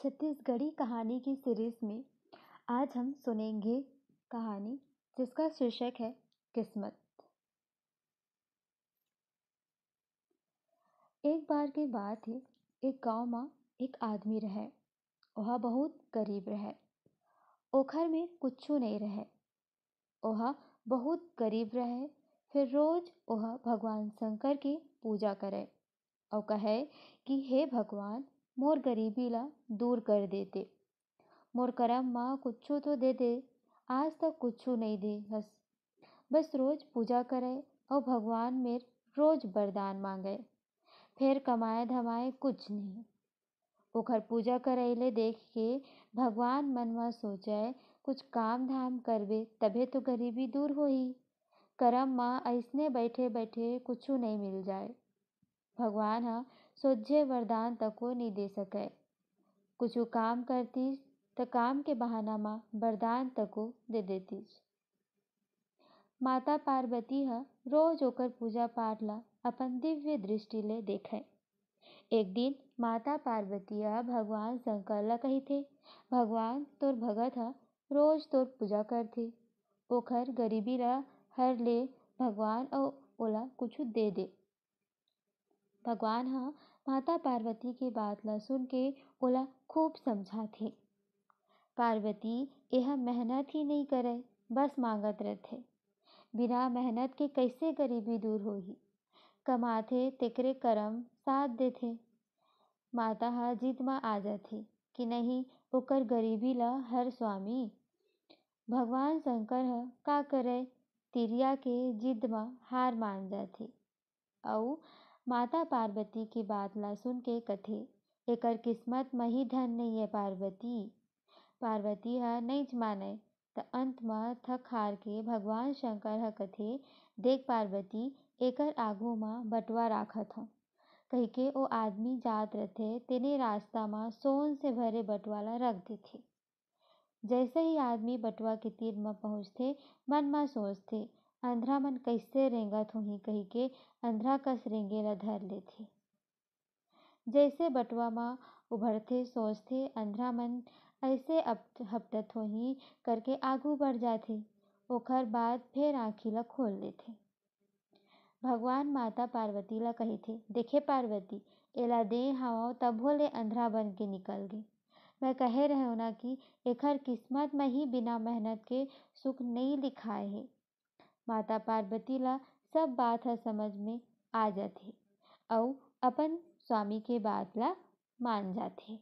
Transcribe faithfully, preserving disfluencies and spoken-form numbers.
छत्तीसगढ़ी कहानी की सीरीज में आज हम सुनेंगे कहानी जिसका शीर्षक है किस्मत। एक बार की बात हे, एक गांव म एक आदमी रहय। ओहा बहुत गरीब रहय। ओखर में कुछु नइ रहय। ओहा बहुत गरीब रहय। फिर रोज ओहा भगवान शंकर के पूजा करय अउ कहय कि हे भगवान, मोर गरीबी ला दूर कर देते। मोर करम म कुछु तो दे दे। आज तक कुछु नइ दे हस। बस रोज पूजा करय अउ भगवान मेर रोज वरदान मांगय। फेर कमाए धमाए कुछ नहीं। ओखर पूजा करई ले देख के भगवान मन म सोचय, कुछ काम धाम करबे तभे तो गरीबी दूर होही। करम म अइसने बइठे बइठे कुछु नइ मिल जाय। भगवान ह सोझे वरदान तको नइ दे सकय। कुछु काम करतिस त काम के बहाना म वरदान तको दे देतिस। माता पार्वती ह रोज ओकर पूजा पाठ ला अपन दिव्य दृष्टि ले देखय। एक दिन माता पार्वती ह भगवान शंकर ला कहिथे, भगवान, तोर भगत ह रोज तोर पूजा करथे, ओखर गरीबी ला हर ले भगवान, अउ ओला कुछु दे दे। भगवान ह माता पार्वती के बात ला सुन के ओला खूब समझाथे। पार्वती एह मेहनत ही नइ करय, बस मांगत रथे। बिना मेहनत के कइसे गरीबी दूर होही? कमाथे तेकरे करम साथ देथे। माता ह जिद म आ जाथे कि नहीं, ओकर गरीबी ला हर स्वामी। भगवान शंकर ह का करय, तिरिया के जिद म हार मान जाथे। अउ माता पार्वती के बात ला सुन के कथे, एकर किस्मत म ही धन नइये पार्वती। पार्वती ह नइच मानय, त अंत म थक हार के भगवान शंकर ह कथे, देख पार्वती, एकर आघू म बटुआ राखत हंव। कहिके ओ आदमी जात रथे, तेने रास्ता म सोन से भरे बटुआ ला रख देथे। जइसे ही आदमी बटुआ के तीर म पहुंचथे, मन म सोचथे, अंधरा मन कइसे रेंगत होही कहिके अंधरा कस रेंगे ला धर लेथे। जइसे बटुआ म उभरथे, सोचथे, अंधरा मन अइसे अप-, हपटत होही करके आगू बढ़ जाथे। ओखर बाद फेर आँखी ला खोल लेथे। भगवान माता पार्वती ला कहिथे, देखे पार्वती, एला दे हवंव तभो ले अंधरा बन के निकल गे। मैं कहे रहेंव ना कि एखर किस्मत म ही बिना मेहनत के सुख नइ लिखाय हे। माता पार्वती ला सब बात ह समझ में आ जाथे अउ अपन स्वामी के बात ला मान जाथे।